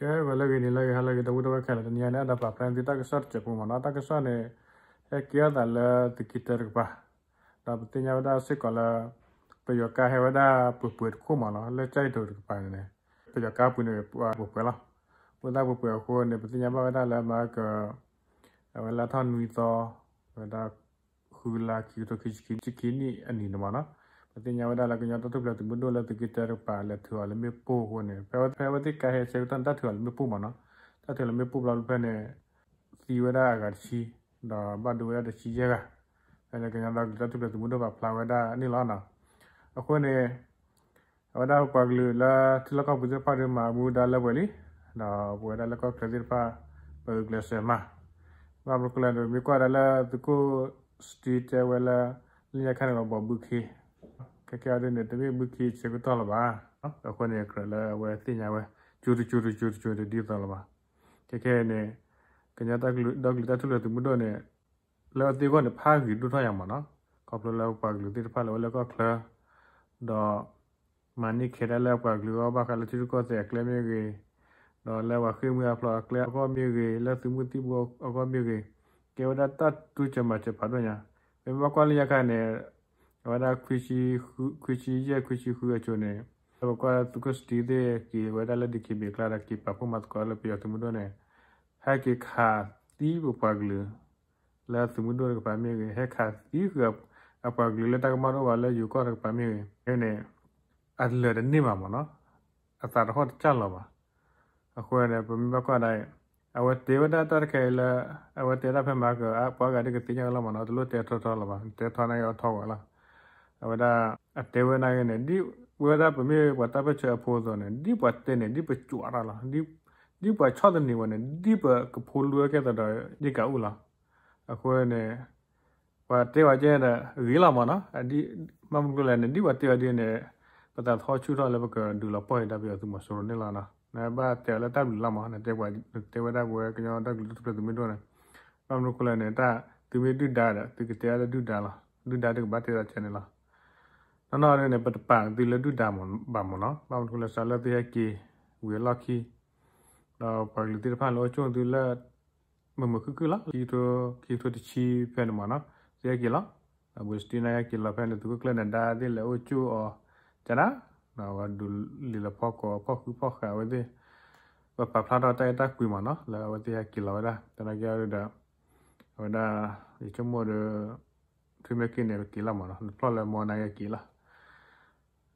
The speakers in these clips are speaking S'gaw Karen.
ကဲ ဂီၤလၢအဂ့ၤ နံၤလၢအဂ့ၤ ဟါလၢအဂ့ၤ ဒီပုၢ်ဝဲၢ်ခဲလၢာ် တနံၤအံၤန့ၣ် အဲၣ်ဒိးပာ်ဖျါန့ၢ်သုတၢ်ကစီၣ်တစဲးဖိမ့ၢ်နီၤ. တၢ်ကစီၣ်န့ၣ် ဟဲကဲထီၣ်သးလၢသုးက့တၢတကပၤ, ဒီးပသ့ၣ်ညါဝဲဒၣ်စ့ၢ်ကီးလၢ ပယီၤကါဟဲဝဲဒၣ်ပှဲၤပှဲၤတခိၣ်မ့ၢ်နီၤ, လၢကၠဲၣ်တိၤတကပၤန့ၣ်န့ၣ် ပယီၤကါပူၤန့ၣ် ပှဲၤပှဲၤလီၤ. ပှဲၤသၣ်ပှဲၤပှဲၤအဃိန့ၣ် ပသ့ၣ်ညါဘၣ်ဝဲဒၣ်လၢမၤက အဝဲလၢထီၣ်နွံသီ ဝဲဒၣ် ဃုလါ ခံကထိခံဆံခံ ဆံခံနံၣ်အနံၤန့ၣ်မ့ၢ်နီၤ, ပသ့ၣ်ညါဝဲဒၣ်လၢကညီတၢ်ထူၣ်ဖျဲးသုးမုၢ်ဒိၣ်လၢသုးက့တၢတကပၤ လဲၤထုးအီၤလၢမ့ၣ်ပိၢ်အဃိန့ၣ် ဖဲဝဲသ့ၣ်ကါဟဲဆၢကတီၢ်န့ၣ် တၢ်ထုးအီၤလၢမ့ၣ်ပိၢ်မ့ၢ်နီၤ, တၢ်ထုးအီၤလၢမ့ၣ်ပိၢ်ဘျီဖဲန့ၣ် သံဝဲဒၣ်အဂၤတဆံ, ဒီးဘၣ်ဒိဝဲဒၣ်တဆံယဲၢ်ဂၤ, ဖဲန့ၣ်ကညီဒီကလုာ်တၢ်ထူၣ်ဖျဲးသုးမုၢ်ဒိၣ်ပာ်ဖျါဝဲဒၣ်န့ၣ်လီၤနီၤ. အဃိန့ၣ် အဝဲဒၣ်ပပှၤကလုာ်လၢထံလီၢ်ကီၢ်ပူၤသ့ၣ်တဖၣ်ဒီးမၤမူဒါလၢပှဲၤလံ, ဒီးပဝဲဒၣ်လၢကီၢ်ချၢသ့ၣ်တဖၣ် ပဂုာ်ကျဲးစၢးမၤ, ဘၣ်မနုၤဃိလဲၣ်န့ၣ် ပမ့ၢ်ကွၢ်ဒၣ်လၢသုးခိၣ်စတံတဲဝဲလၢ လၢညါခါန့ၣ် လီၤဘီးဘုခ့, ခဲကဲအီၤဒ်န့ၣ် တမ့ၢ်ဘုခ့ဆၢကတီၢ်လၢၤဘၣ်, အဃိန့ၣ် ကြၢးလၢအဝဲသ့ၣ်ညါဝဲ ကၠိတကၠိတကၠိတကၠိတဒ်သိးလၢၤဘၣ်. ခဲကဲန့ၣ် ကညီဒီကလုာ်တၢ်ထူၣ်ဖျဲးသုးမုၢ်ဒိၣ်န့ၣ် လၢအသ့အဂီၢ်န့ၣ် ဖးဂ့ၤဒိၣ်ထီၣ်ယၤမ့ၢ်နီၤ, ခီဖျိလၢပပှၤကလုာ်သ့ၣ်တဖၣ်လၢအိၣ်လၢကီၢ်ချၢ ဒီး မၤန့ၢ်ခဲဒၣ်လၢအပှၤကလုာ်အဂီၢ် ဘၣ်ဃးလၢထံရူၢ်ကီၢ်သဲးအကျဲမ့ၢ်ဂ့ၤ, ဒီးလၢပှၤဃ့ၢ်မှံဟးဖျိးအကျဲအဂီၢ်မ့ၢ်ဂ့ၤ, လၢသုးမုၢ်သံၣ်ဘိအဂီၢ်မ့ၢ်ဂ့ၤ, ကဲဝဲဒၣ်တၢ်တူၢ်စၢၤမၤစၢၤဖးဒိၣ်ညါ, ပမ့ၢ်ဘၣ်ကွၢ်လၢညါခါန့ၣ် အဝဲဒၣ် ခွံဆံယဲၢ် ခွံဆံဃုအစိၤန့ၣ် လၢပကွၢ်သုးခိၣ်စတံသ့ၣ်က့ၤဝဲဒၣ်လၢ ဒ့ခံဘ့ၣ် ကျါဒီးက့ၤပာ်ဖှိၣ်မၤသကိးလၢပယီၤသုးမုၢ်ဒိၣ်န့ၣ် ဟဲက့ၤခးသံပပှၤကလုာ် လၢသုးမုၢ်ဒိၣ်တကပၤမ့ၢ်ဂ့ၤ, ဟဲခးသံဃုာ်အပှၤကလုာ်လၢတၢ်ကမၣ်တအိၣ်ဘၣ် လၢယိၤကီၢ်တကပၤမ့ၢ်ဂ့ၤန့ၣ် အလၢာ်တန့ၢ်ဘၣ်မ့ၢ်နီၤ, အသးတဟီၣ်တစၢ်လီၤဘၣ်. အဃိန့ၣ် ပမ့ၢ်ဘၣ်ကွၢ်ဒၣ်အံၤ အဝဲတဲဝဲဒၣ်တၢ်တခါအံၤလၢ အဝဲတဲဒၣ်ဖဲမၤကပှၤဂၤဒ်ကသ့ၣ်ညါလီၤမ့ၢ်နီၤ, တလိၣ်တဲထီထီလီၤဘၣ်, တဲထီနာ်က့အီထီဝဲလီၤ. အဝဲဒၣ် အတဲဝဲနာ်က့န့ၣ် ဒ်ဝဲဒၣ်ပမ့ၢ်ပှၤတၢ်ပၢၢ်ဆၢအဖိအသိးန့ၣ် ဒ်ပှၤတဲန့ၣ် ဒ်ပကွၢ်တၢ်လီၤ, ဒ်ပှၤဆီၣ်သနံးဝဲန့ၣ် ဒ်ပကဖိလူၤကဲသိးဒီး ဒ်ကးအူၣ်လီၤ. အဃိန့ၣ် ပှၤတဲဝဲကဲဒီး ဂ့ၤလီၤမ့ၢ်နီၤ, ဘၣ်မနုၤလဲၣ်န့ၣ် ဒ်ပှၤတဲဝဲဒ်န့ၣ် ပသးသဟီၣ်ဆူၣ်ထီၣ်လၢပကဒုးလီၤပှီၢ်အံၤဒၣ်ပယီၤသုးမီၤစိရိၤန့ၣ်လီၤနီၤ. နဘၣ်တဲအီၤလၢတၢ်ဘျုးလီၤမ့ၢ် နတဲပှၤ နတဲဝဲဒၣ်ပဝဲကညီဒီကလုာ်တၢ်ထူၣ်ဖျဲးသုးမုၢ်ဒိၣ်န့ၣ်, ဘၣ်မနုၤဃိလဲၣ်န့ၣ် တၢ်သုမ့ၢ်ဒုၣ်ဒါဒီး သုကတဲအီၤလၢဒုၣ်ဒါလီၤ, ဒုၣ်ဒါတကဘၣ်တဲဒၣ်ကဲန့ၣ်လီၤ. နီၢ်နီၢ်န့ၣ် ပတပာ်သုလၢဒုၣ်ဒါဘၣ်မ့ၢ်နီၤ, ဘၣ်မနုၤဃိလဲၣ် စးလၢသုဟဲက့ၤဝံၤအလီၢ်ခံ ဒီးပှၤကလုာ်သ့ၣ်တဖၣ်လၢအိၣ်ကၠိၣ်သုလၢ မုာ်မုာ်ခုၣ်ခုၣ်လီၤ, ခံကထိ ခံကထိတဆံဖဲန့ၣ်မ့ၢ်နီၤ, သုဟဲက့ၤလီၤ. ဒီးဘုစတံနာ်က့ၤလီၤဖဲန့ၣ် သုးခိၣ်ကျၢၢ်နဒါသ့ၣ်လဲၤအိၣ်ကၠိၣ်အီၤ ကနၤ, ဒီးဝဲဒုးလံာ်လီၤဖီၣ်ကိးဖီၣ်ဃုဖီၣ်ဃာ်အဝဲသ့ၣ်, ပပာ်ဖျါထီၣ်တၢ်အဲၣ်တၢ်ကွံမ့ၢ်နီၤ လၢအဝဲသ့ၣ်ဟဲက့ၤလီၤဝဲဒၣ်, သနာ်က့ဒီး အဝဲဒၣ် ယဆိကမိၣ်ဒီး ထွံၣ်မဲၢ်က့ၣ်န့ၣ် ပက့ၤလီၤမ့ၢ်နီၤ, နဖျီၣ်လၢမီနာ်က့က့ၤလီၤ.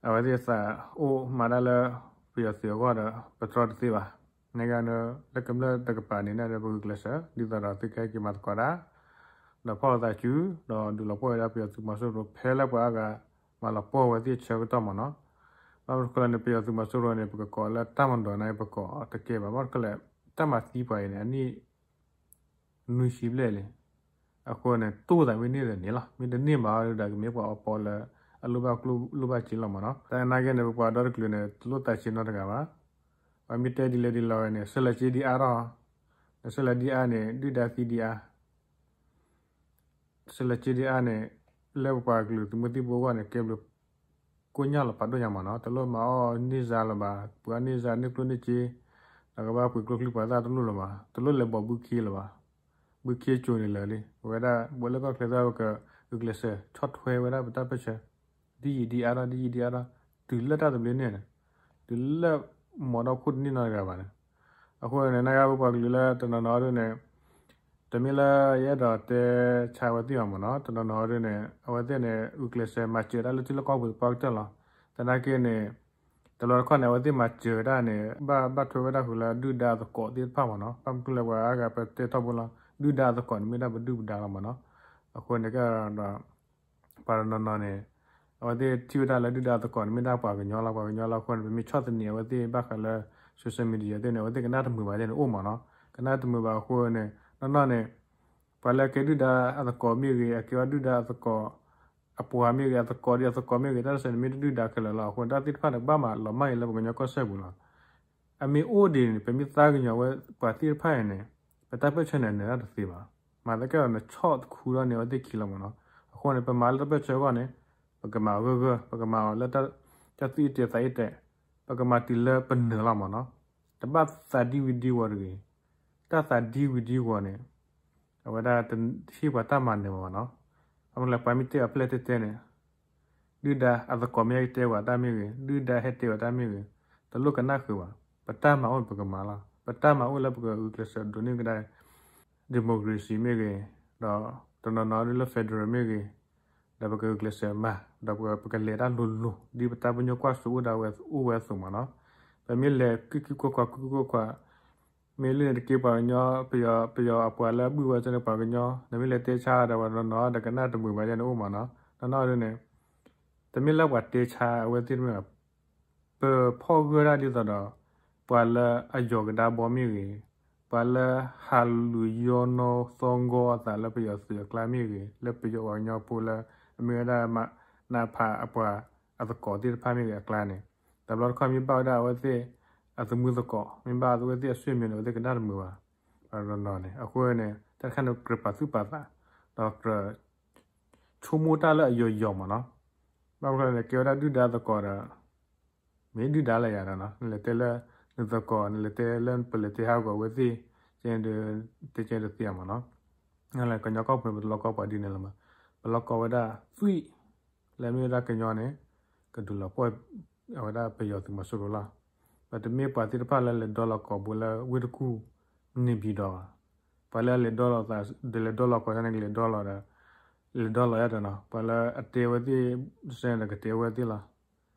အဝဲသ့ၣ်သးအိၣ်မၤဒၣ်လၢ ပယီၤသုးအဂီၢ်ဒီး ပတြီတသ့ဘၣ်. နဂၤန လၢကမျၢၢ်တကပၤန့ၣ်ဒီး ပဂုာ်ကျဲးစၢး ဒ်သိးဒီးသုကဟဲက့ၤမၤသကိးတၢ် ဒီးဖီၣ်လိာ်သးစု ဒီးဒုးလီၤပှီၢ်ဝဲဒၣ်ပယီၤသုးမီၤစိရိၤ ဖဲလၢပှၤအါဂၤမၤလီၤပှီၢ်ဝဲသ့ၣ်ဆၢကတီၢ်မ့ၢ်နီၤ. ဘၣ်မနုၤဃိလဲၣ်န့ၣ် ပယီၤသုးမီၤစိရိၤန့ၣ် ပကကိးလၢတၢ်မၤဒိးန့ၣ် ပကိးတကဲဘၣ်. ဘၣ်မနုၤဃိလဲၣ် တၢ်မၤသံပှၤအံၤန့ၣ် အနံၣ် နွံဆံဘျဲၣ်လံ. အဃိန့ၣ် တိၢ်သးမ့ၢ်န့ၢ်ဒီးန့ၣ်လီၤ. မ့ၢ်တန့ၢ်ဘၣ်ဒီး ကမ့ၢ်ပှၤအီပီလၢ အလိၣ်ဘၣ်ကျိၣ်လိၣ်ဘၣ်စ့လီၤမ့ၢ်နီၤ. တၢ်နာ်က့န့ၣ် ပပှၤဒီတကလုာ်န့ၣ် တလိၣ်သးဆံးနီတဂၤဘၣ်. ပှၤမ့ၢ်တဲဒ်လဲၣ်ဒ်လဲၣ်ဝဲန့ၣ် ဆၢလၢာ်စ့ဒ်အါထီၣ်, ဆၢလၢာ်ဒ်အါန့ၣ် ဒုၣ်ဒါသံဒ်အါ ဆၢလၢာ်စ့ဒ်အါန့ၣ် လၢပပှၤကလုာ်သုးမုၢ်သံၣ်ဘိအဂီၢ်န့ၣ် ကဲဘျုးကိညၢ်လီၤဖးဒိၣ်ညါမ့ၢ်နီၤ. တလိၣ်မၤအီၣ်န့ၢ်စါလၢၤဘၣ်, ပှ့ၤအီၣ်န့ၢ်စါန့ၢ်ကျိၣ်န့ၢ်စ့, ဒီးကဘၣ်ပှ့ၤကျိချံပှၤသၣ်တလိၣ်လၢၤဘၣ်, တလိၣ်လဲၤဘီးဘုခ့လၢၤဘၣ်. ဘုခ့ကၠိၤန့ၣ်လၢာ်လံ, ပဝဲဒၣ် ပဝဲလၢကီၢ်ချၢသၣ် ပကဂုာ်ကျဲးစၢးဆီၣ်ထွဲဝဲဒၣ်ပတၢ်ပၢၢ်ဆၢ ဒ်ယံာ်ဒ်အါထီၣ် ဒ်ယံာ်ဒ်အါထီၣ် တုၤလၢတၢ်သဘျ့န့ၣ်, တုၤလၢမီၤဒီခိၣ်တန့ၢ်နီတဂၤဘၣ်န့ၣ်. အဃိန့ၣ် နဂၤပပှၤကလုာ်လၢတနီၤနီၤဒ်န့ၣ် တမ့ၢ်လၢယအဲၣ်ဒိးတဲဆါအဝဲသ့ၣ်ဘၣ်မ့ၢ်နီၤ, တနီၤနီၤဒ်န့ၣ် အဝဲသ့ၣ်န့ၣ် ဂုာ်ကျဲးစၢးမၤစၢၤတၢ်လၢထံလၢကီၢ်ပူၤသပှၢ်ကတၢၢ်လီၤ. သနာ်က့န့ၣ် တဘျီတခီၣ်န့ၣ် အဝဲသ့ၣ်မၤစၢၤတၢ်န့ၣ် ဘၣ်ဘၣ်ထွဲဝဲဒၣ်ဃုာ်လၢဒုၣ်ဒါအသကိးသ့ၣ်တဖၣ်မ့ၢ်နီၤ. ဘၣ်မနုၤလဲၣ်ပှၤအါဂၤပတဲထီဘိလီၤ, ဒုၣ်ဒါအသကိးန့ၣ်မ့ၢ်ဒၣ်ပဒုၣ်ပဒါလီၤမ့ၢ်နီၤ. အဃိန့ၣ်ကဒီး ပှၤတနီၤနီၤန့ၣ် အဝဲသ့ၣ်ထံၣ်ဝဲဒၣ်လၢဒုၣ်ဒါအသကိးန့ၣ် မ့ၢ်ဒၣ်ပှၤကညီလီၤ, ပှၤကညီလီၤအဃိန့ၣ် ပမ့ၢ်ဆီၣ်သနံးအဝဲသ့ၣ်ဘၣ်ဃးလၢ social media သ့ၣ်န့ၣ် အဝဲသ့ၣ်ကနၣ်တမုာ်ဘၣ်သ့ၣ်န့ၣ်အိၣ်မ့ၢ်နီၤ. ကနၣ်တမုာ်ဘၣ်အဃိန့ၣ် နီၢ်နီၢ်န့ၣ် ပှၤလၢအကဲဒုၣ်ဒါအသကိးမ့ၢ်ဂ့ၤ, အကဲဝဲဒုၣ်ဒါအသကိး အပှၤမ့ၢ်ဂ့ၤ, အသကိးဒ်အသကိးမ့ၢ်ဂ့ၤ, တၢ်တစဲးန့ၣ်မ့ၢ်တဒုၣ်ဒါခဲလၢာ်လီၤ. အဃိန့ၣ် တၢ်သ့ၣ်တဖၣ်န့ၣ် ကဘၣ်မၤလီၤမၢ်အံၤလၢပှၤကညီကီၢ်စဲၣ်ပူၤလီၤ. အမ့ၢ်အိၣ်ဒ်န့ၣ် ပမ့ၢ်သးကညီၤဝဲပှၤသ့ၣ်တဖၣ်အံၤန့ၣ် ပတၢ်ပၢၢ်ဆၢန့ၣ် အနၢၤတၢ်တသ့ဘၣ်. မၤသးကဲဒီးနဆီၣ်တခူထီၣ်န့ၢ်အဝဲသ့ၣ်ခံလီၤမ့ၢ်နီၤ. အဃိန့ၣ် ပမၤလၢတၢ်ပၢၢ်ဆၢအဂီၢ်န့ၣ် ပကမၤအဂၢၢ်ဂၢၢ်, ပကမၤအီၤလၢတၢ်သူၣ်အံၣ်တဲာ်သးအံၣ်တဲာ်, ပကမၤတုၤလၢပနၢၤလီၤမ့ၢ်နီၤ. တဘၣ်သးဒံဝံၤဒံဝီၤတဂ့ၤ. တၢ်သးဒံဝံၤဒံဝီၤန့ၣ် အဝဲဒၣ်တဟ့ၣ်ပှၤတၢ်မၤနၢၤဘၣ်နီၤ. အမ့ၢ်လၢပှၤမ့ၢ်တဲအီၤဖဲလဲၣ်တဲတဲန့ၣ် ဒုၣ်ဒါအသကိးမ့ၢ်ဟဲတဲဝဲတၢ်မ့ၢ်ဂ့ၤ, ဒုၣ်ဒါဟဲတဲဝဲတၢ်မ့ၢ်ဂ့ၤ, တလိၣ်ကနၣ်ဃုာ်ဘၣ်. ပတၢ်မၤအိၣ်န့ၣ် ပကမၤလီၤ. ပတၢ်မၤအိၣ်လၢပကဂုာ်ကျဲးစၢးဒိးန့ၢ်ကဒါ democracy မ့ၢ်ဂ့ၤ, ဒီးတနီၤနီၤဒ်လၢ federal မ့ၢ်ဂ့ၤ, ဒီးပကဂုာ်ကျဲးစၢးမၤ, ဒီးပကလဲၤတၢ်လိၤလိၤ ဒ်ပတၢ်ပညိၣ်ကွၢ်စိအိၣ်ဒၣ်ဝဲအိၣ်ဝဲအသိးမးနီၤ. ပမ့ၢ်လဲၤကုၢ်ကုၢ်ကွၢ်ကွၢ် ကုၢ်ကုၢ်ကွၢ်ကွၢ် မ့ၢ်လၢန့ၣ်တက့ၢ် ပှၤကညီ ပယီၤ ပယီၤအပှၤလၢအဘုၣ်ဝဲန့ၣ် ပှၤကညီ နမ့ၢ်လဲၤတဲဆါဒီးပှၤနီၤနီၤဒီးကနၣ်တမုာ်ဘၣ်ယဲန့ၣ်အိၣ်မးနီၤ. နီၤနီၤဒ်န့ၣ် တမ့ၢ်လၢပှၤတဲဆါအဝဲသ့ၣ်တမ့ၢ်ဘၣ် ပဖီၣ်ဂၢၢ်ဒၣ်ဒ်သိးဒီး ပှၤလၢအယီၤကဒါဘီမ့ၢ်ဂ့ၤ, ပှၤလၢဟးလူၤယီၢ်နီၢ်သီဂီၤအသးလၢပယီၤသုးအကျါမ့ၢ်ဂ့ၤ, လၢပယီၤပှၤကညီဖိလၢ အမ့ၢ်ဝဲဒၣ် နးဖးအပှၤအသကိးသ့ၣ်တဖၣ်မ့ၢ်ဂ့ၤအကျါန့ၣ်, တဘျီတခီၣ်မ့ၢ်ဘၣ်ဝဲဒၣ်အဝဲသ့ၣ် အသမူသကိး, မ့ၢ်ဘၣ်အဝဲသ့ၣ်အဆွေမျိုးန့ၣ် အဝဲသ့ၣ်ကနၣ်တမုာ်ဘၣ်. ပှၤတနီၤနီၤန့ၣ် အဃိန့ၣ် တၢ်တခါန့ၣ်ကြၢးပာ်သူၣ်ပာ်သး ဒီးကြၢး ဆိကမိၣ်တၢ်လၢအယီၤယီၤမးနီၤ. ဘၣ်မနုၤလဲၣ် ကဲဝဲဒၣ်ဒုၣ်ဒါသကိးဒီး မ့ၢ်ဒုၣ်ဒါလၢယၤဒီးနီၤ နလဲၤတဲလၢ နသကိး နလဲၤတဲလၢပလဲၤတဲဟးဂီၤအဝဲသ့ၣ် ကဲဒီး တဲကဲတသ့မးနီၤ. လၢကညီကီၢ်ပူၤန့ၣ် ပတလိၣ်ကီပှၤဒ်န့ၣ်လီၤမး. ပလိၣ်ကီဝဲဒၣ်သွံၣ် လၢမ့ၢ်ဝဲဒၣ်ကညီန့ၣ် ကဒုးလီၤပှီၢ် အဝဲဒၣ်ပယီၤသုးမီၤစိရိၤလီၤ. ပတမ့ၢ်ပှၤသ့ၣ်တဖၣ်လၢလဲၤဒီလီၤကိာ်ဘိလၢဝ့ၢ်တကူၣ်န့ၣ်ဘံဒီးဘၣ်. ပှၤလၢအလဲၤဒီလီၤသး လဲၤဒီလီၤကိာ်န့ၣ် ကလဲၤဒီလီၤဒီး လဲၤဒီလီၤယၤဒီးနီၤ ပှၤလၢအတဲဝဲသ့ၣ် စဲဒီးကတဲဝဲသ့ၣ်လီၤ.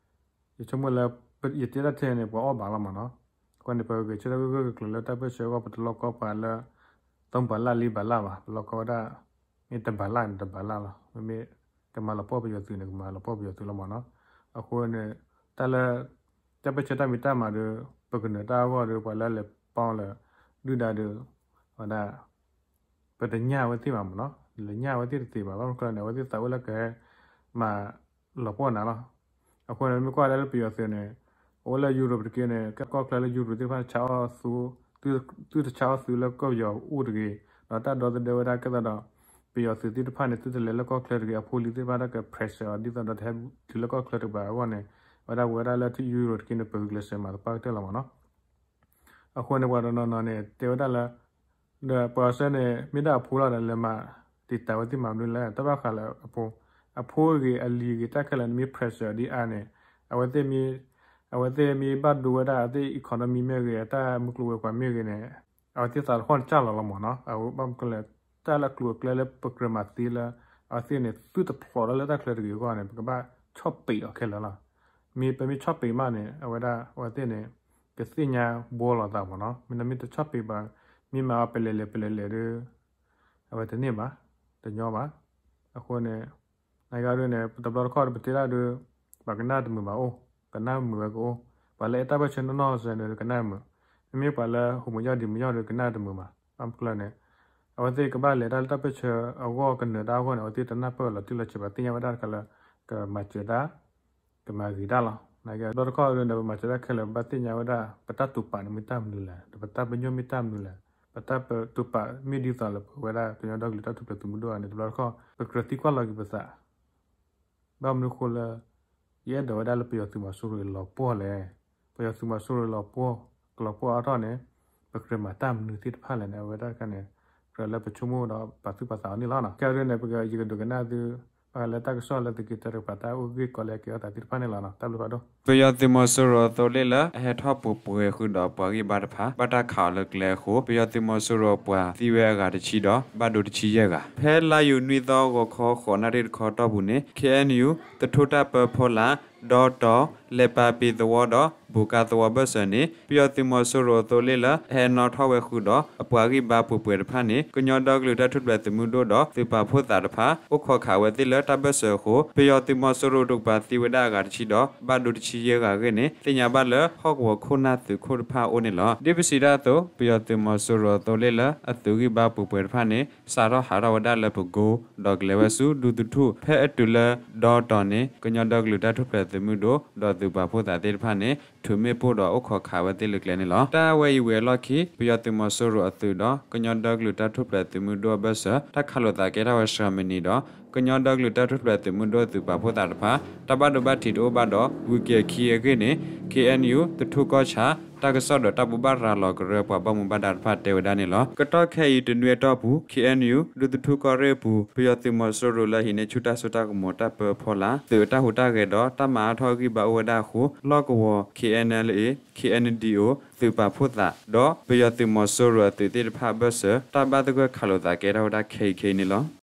ယဆိကမိၣ်လၢ ယတဲတၢ်ထဲန့ၣ် ပှၤအီၣ်ဘၣ်လီၤမးနီၤ. အဃိန့ၣ် ပဂဲၤဆၢထၢၣ်ဂၢၢ်ဂၢၢ်ကျၢၤကျၢၤလၢတၢ်ပၢၢ်ဆၢအဂီၢ် ပတလိၣ်ကီပှၤလၢ သုံးဘဏ်လၢ လေးဘဏ်လၢဘၣ်. ပလိၣ်ကီဝဲဒၣ် မ့ၢ်တဘဏ်လၢန့ၣ် တဘဏ်လၢလီၤ. မ့မ့ၢ်ကမၤလီၤပှီၢ်ပယီၤသုးန့ၣ် ကမၤလီၤပှီၢ်ပယီၤသုးလီၤမးနီၤ. အဃိန့ၣ် တၢ်လၢ တၢ်ပၢၢ်ဆၢတၢ်မံၤတၢ်မၤဒီး ပကနၢၤတၢ်အဂီၢ်ဒီး ပှၤလၢလဲၤပီလၢ ဒုၣ်ဒါဒီး ဝဲဒၣ် ပတညၣ်အဝဲသ့ၣ်ဘၣ်မးနီၤ. လဲၤညၣ်အဝဲသ့ၣ်တသ့ဘၣ်. ဘၣ်မနုၤလဲၣ်န့ၣ် အဝဲသ့ၣ်သးအိၣ်လၢကဟဲမၤလီၤပှီၢ်နၤလီၤ. အဃိန့ၣ် မ့ၢ်ကွၢ်ဒၣ်လၢပယီၤသုးန့ၣ် အိၣ်လၢယူရိးတက့ၢ်န့ၣ် ကဲကီၢ်ချၢလၢယူရိးသ့ၣ်တဖၣ် ဆါအီၣ်သူ သုတဆါအီၣ်သုလၢကီၢ်ပယီၤအိၣ်တဂ့ၤ. ဒီးတၢ်ဒီသဒၢဝဲဒၣ်ကဲသိးဒီး ပယီၤသုးသ့ၣ်တဖၣ်န့ၣ် သုတလဲၤလၢကီၢ်ချၢတဂ့ၤ. အဖိလံၤသ့ၣ်တဖၣ်တၢ်က pressure အီၤ ဒ်သိးဒီးတဟဲတုၤလၢကီၢ်ချၢတကပၤအဂီၢ်န့ၣ် ဝဲဒၣ်ဝဲဒၣ်လၢယူရိးတက့ၢ်န့ၣ် ပဂုာ်ကျဲးစၢးမၤသပှၢ်ကတၢၢ်လီၤမးနီၤ. အဃိန့ၣ် ပှၤတနီၤနီၤန့ၣ် တဲဝဲဒၣ်လၢ ဒီးပှၤစဲန့ၣ် မ့ၢ်ဒၣ်အဖိလီၤဒီး လဲၤမၤတံာ်တာ်ဝဲသ့ၣ်မၤမနုၤလဲၣ်. တဘၣ်ဃးလၢအဖိ, အဖိဂ့ၤ အလံၤဂ့ၤ တၢ်ခဲလၢာ် နမ့ၢ် pressure ဒ်အါန့ၣ် အဝဲသ့ၣ်မ့ၢ် အဝဲသ့ၣ်မ့ၢ်ဘၣ်ဒိဝဲဒၣ်အဝဲသ့ၣ် economy မ့ၢ်ဂ့ၤ အတၢ်မုၢ်ကျိၤဝဲၤကွာ်မ့ၢ်ဂ့ၤန့ၣ် အဝဲသ့ၣ်သးတဖၣ်န့ၣ်ကၢ်လီၤလီၤမးနီၤ. အဝဲဘၣ်မနုၤလဲၣ် တၢ်လၢအကျိၤအကျဲလၢပကြၢးမၤသ့လၢ အဝဲသ့ၣ်န့ၣ် သုတဖျိးထီၣ်လၢတၢ်ချၢတဂ့ၤအဂီၢ်န့ၣ် ပကဘၣ်ဆီၣ်ပံးအီၤခဲလၢာ်လီၤ. မ့ၢ်ပမ့ၢ်ဆီၣ်ပံးမးန့ၣ် အဝဲဒၣ် အဝဲသ့ၣ်န့ၣ် ကသ့ၣ်ညါဘှီလီၤသးမးနီၤ. မ့ၢ်နမ့ၢ်တဆီၣ်ပံးဘၣ် မ့ၢ်မၤအီၤပလဲၤလဲၤပလဲၤလဲၤဒီး အဝဲတန့ၢ်ဘၣ်, တညီဘၣ်. အဃိန့ၣ် နကဒုန့ၣ် တဘျီတခီၣ်ပတဲဒၣ်ဒီး ပှၤကနၣ်တမုာ်ဘၣ်အိၣ်, ကနၣ်မုာ်ဝဲကအိၣ်, ပှၤလၢအဲၣ်တၢ်ပၢၢ်ဆၢနီၢ်နီၢ်စဲန့ၣ် ကနၣ်မုာ်, မ့မ့ၢ်ပှၤလၢဟူးမုာ်ယီၢ်ဒံးမုာ်ယီၢ်ဒီး ကနၣ်တမုာ်ဘၣ်. ဘၣ်မနုၤလဲၣ်န့ၣ် အဝဲသ့ၣ်ကဘၣ်လဲၤတၢ်လၢတၢ်ပၢၢ်ဆၢအဂီၢ် ကနၢၤတၢ်အဂီၢ်န့ၣ် အဝဲသ့ၣ်တနၢ်ပၢၢ်လီၤတံၢ်လီၤဆဲးဘၣ် သ့ၣ်ညါဝဲဒၣ်တခါလၢ ကမၤစၢၤတၢ် ကမၤဂ့ၤတၢ်လီၤ. နကဘျီတခီၣ်ဒီး ပမၤစၢၤတၢ်ခဲလၢာ် ပဘၣ်သ့ၣ်ညါဝဲဒၣ် ပတၢ်တိာ်ပာ်န့ၣ်မ့ၢ်တၢ်မနုၤလဲၣ်, ဒီးပတၢ်ပညိၣ်မ့ၢ်တၢ်မနုၤလဲၣ်, ပတၢ်တိာ်ပာ်မ့ၢ်ဒ်သိးလၢပဝဲဒၣ်ကညီဒီကလုာ်တၢ်ထူၣ်ဖျဲးသုးမုၢ်ဒိၣ်န့ၣ် တဘျီတခီၣ် ပကြၢးသံကွၢ်လီၤက့ၤပသး ဘၣ်မနုၤဃိလၢ ယအဲၣ်ဒိးဝဲဒၣ်လၢပယီၤသုးမီၤစိရိၤလီၤပှီၢ်လဲၣ်, ပယီၤသုးမီၤစိရိၤလီၤပှီၢ် ကလီၤပှီၢ်အါထီၣ်န့ၣ် ပကြၢးမၤတၢ်မနုၤသ့ၣ်တဖၣ်လဲၣ်န့ၣ် အဝဲဒၣ်တခါန့ၣ် ကြၢးလၢပဆိကမိၣ်ဒီးပာ်သူၣ်ပာ်သးအီၤန့ၣ်လီၤ. ခဲအံၤဒုန့ၣ် ပက ယကဒုးကနၣ်သု ဘၣ်ဃးလၢတၢ်ကစီၣ်လၢသုးက့တၢတကပၤ တၢ်အိၣ်ဂ့ၢ်ကီလၢဟဲကဲထီၣ်သးသ့ၣ်တဖၣ်န့ၣ်လီၤ. တၢ်ဘျုးဖးဒိၣ်. ပယီၤသုးမီၤစိရိၤအသိလ့ၣ်လၢအဟဲထီၣ်ပှဲၤပှဲၤဃုာ်ဒီးပှၤဂံၢ်ဘါတဖၣ် ဘၣ်တၢ်ခးအီၤလၢကျဲအဃိ ပယီၤသုးမီၤစိရိၤအပှၤသံဝဲအဂၤတဆံဒီး ဘၣ်ဒိတဆံယဲၢ်ဂၤ. ဖဲလါယူၤနွံသီ ဂီၤခီဃိးနၣ်ရံၣ်တခီတီၢ်ပူၤန့ၣ် ခ့ၣ်အဲၣ်ယူၣ် သထူၣ်တၢ်ပၢဖီလာ် ဒီတီၤ လဲၤပာ်ပ့ၤသဝီဒီး ဘူးကါသဝီဘၢၣ်စၢၤန့ၣ် ပယီၤသုးမီၤစိရိၤအသိလ့ၣ်လၢအဟဲနီၣ်ထီၣ်ဝဲဃုာ်ဒီး အပှၤဂံၢ်ဘါပှဲၤပှဲၤတဖၣ်န့ၣ် ကညီဒီကလုာ်တၢ်ထူၣ်ဖျဲးသုးမုၢ်ဒိၣ်ဒီးသုးပာ်ဖှိၣ်သးတဖၣ် အိၣ်ခိးခးဝဲသ့ၣ်လၢတၢ်ဘၢၣ်စၢၤအဃိ ပယီၤသုးမီၤစိရိၤတကပၤသံဝဲဒၣ်အဂၤတဆံဒီး ဘၣ်ဒိတဆံယဲၢ်ဂၤအဂ့ၢ်န့ၣ် သ့ၣ်ညါဘၣ်လၢဟီၣ်ကဝီၤခိၣ်နၢ်သုးခိၣ်တဖၣ်အအိၣ်န့ၣ်လီၤ. ဒ်ပစံးတၢ်အသိး ပယီၤသုးမီၤစိရိၤအသိလ့ၣ်လၢအသုးဂံၢ်ဘါပှဲၤပှဲၤတဖၣ်န့ၣ် စးထီၣ်ဟးထီၣ်ဝဲဒၣ်လၢပကိ ဒီးကလဲၤဝဲဆူဒူသထူၣ် ဖဲအတုၤလၢဒီတီၤန့ၣ် ကညီဒီကလုာ်တၢ်ထူၣ်ဖျဲးသုးမုၢ်ဒိၣ် ဒီးသုးပာ်ဖှိၣ်သးသ့ၣ်တဖၣ်န့ၣ် ထုးမ့ၣ်ပိၢ်ဒီးအိၣ်ခိးခးဝဲသ့ၣ်လၢကျဲန့ၣ်လီၤ. တၢ်ဝဲအံၤဝံၤအလီၢ်ခံ ပယီၤသုးမီၤစိရိၤအသုးဒီး ကညီဒီကလုာ်တၢ်ထူၣ်ဖျဲးသုးမုၢ်ဒိၣ်အဘၢၣ်စၢၤ တၢ်ခးလိာ်သးကဲထီၣ်ဝဲစှၤမံးနံးဒီး ကညီဒီကလုာ်တၢ်ထူၣ်ဖျဲးသုးမုၢ်ဒိၣ်သုးပာ်ဖှိၣ်သးတဖၣ် တၢ်ဘၣ်ဒိဘၣ်ထံးတအိၣ်ဘၣ်ဒီး ဝံၤက့ၤခံအဂ့ၢ်န့ၣ် ခ့ၣ်အဲၣ်ယူၣ် သထူၣ်ကီၢ်ဆၣ် တၢ်ကစီၣ်ဒီးတၢ်ဘိးဘၣ်ရၤလီၤကရၢပှၤဘၣ်မူဘၣ်ဒါတဖၣ်တဲဝဲဒၣ်န့ၣ်လီၤ. ကတီၢ်ခဲအံၤတနွံအတီၢ်ပူၤ ခ့ၣ်အဲၣ်ယူၣ် ဒူသထူၣ်ကီၢ်ရ့ၣ်အပူၤ ပယီၤသုးမီၤစိရိၤလၢဟံးန့ၢ်ဆူၣ်တၢ်စိတၢ်ကမီၤတၢ်ပၢဖီလာ် သုးအတၢ်ဟူးတၢ်ဂဲၤဒီးတၢ်မၤအါထီၣ်ဂံၢ်ဘါအိၣ်ဝဲဒၣ်အဃိ လီၢ်ကဝီၤ ခ့ၣ်အဲၣ်ယူၣ် သုးပာ်ဖှိၣ်သး ဒီးပယီၤသုးမီၤစိရိၤအသုးသ့ၣ်တဖၣ်အဘၢၣ်စၢၤ တၢ်ဘၣ်သဂၢၢ်ခးလိာ်သးကဲထီၣ်ဝဲဒၣ်ခဲအံၤခဲအံၤန့ၣ်လီၤ.